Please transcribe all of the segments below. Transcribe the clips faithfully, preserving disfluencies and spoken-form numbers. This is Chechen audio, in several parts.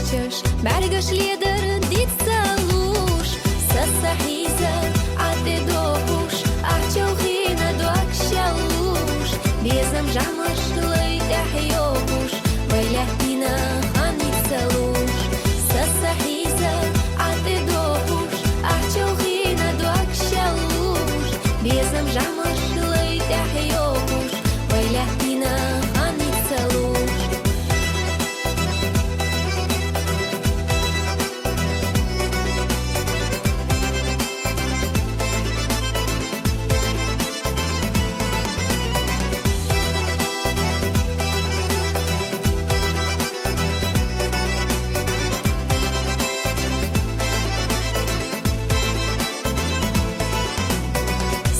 Чаш бӀаргаш ледар дица луш, са, са хӀийза, Ӏа тӀедохуш, ахча хина дог шалуш, безам жамаш лай тӀехь йохуш, вай лаьттина хан дица луш. Са, са хӀийза, Ӏа тӀедохуш, ахча хина дог шалуш, безам жамаш лай тӀехь йохуш, вай лаьттина хан дица луш.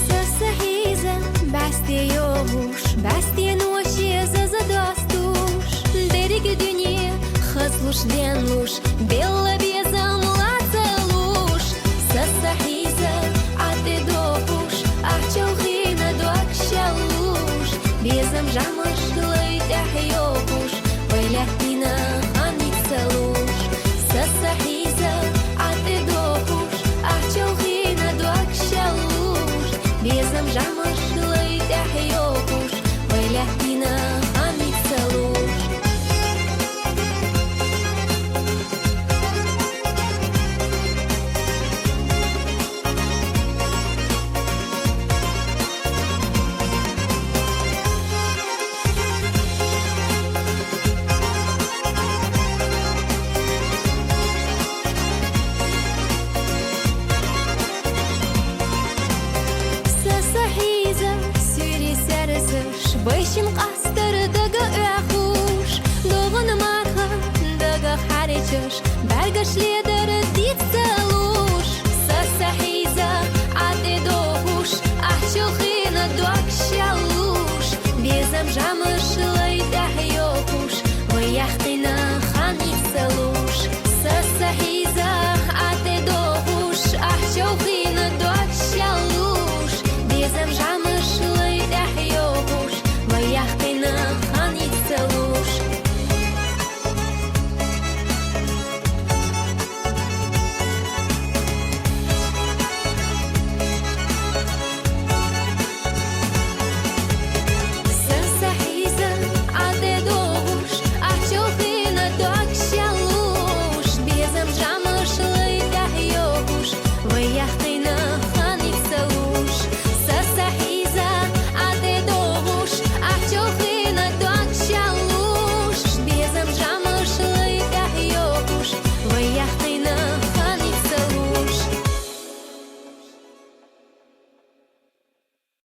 Са, са хӀийза, бӀаьсте йогӀуш, бӀаьсте нуше заза достуш, деррига дуьне хазлуш, денлуш, белла безам лаца луш. Са, са хӀийза, Ӏа тӀедохуш, ахча хина дог шалуш, безам жамаш лай тӀехь йохуш, вай лаьттина хан дица луш. Са, са хӀийза, Ӏа тӀедохуш, ахча хина дог шалуш, безам жамаш лай тӀехь йохуш, вай лаьттина хан дица луш. Са, са хӀийза, суьйре саьрзаш, вайшин къастар дага оьхуш, догӀан марха дага хьарчаш, бӀаргаш ледар дица луш. Са, са хӀийза, Ӏа тӀедохуш, ахча хина дог шалуш, безам жамаш лай тӀехь йохуш, вай яхкъина хан дица луш. Са, са хӀийза, Ӏа тӀедохуш, ахча хина дог шалуш, безам жамаш лай тӀехь йохуш, вай яхкъина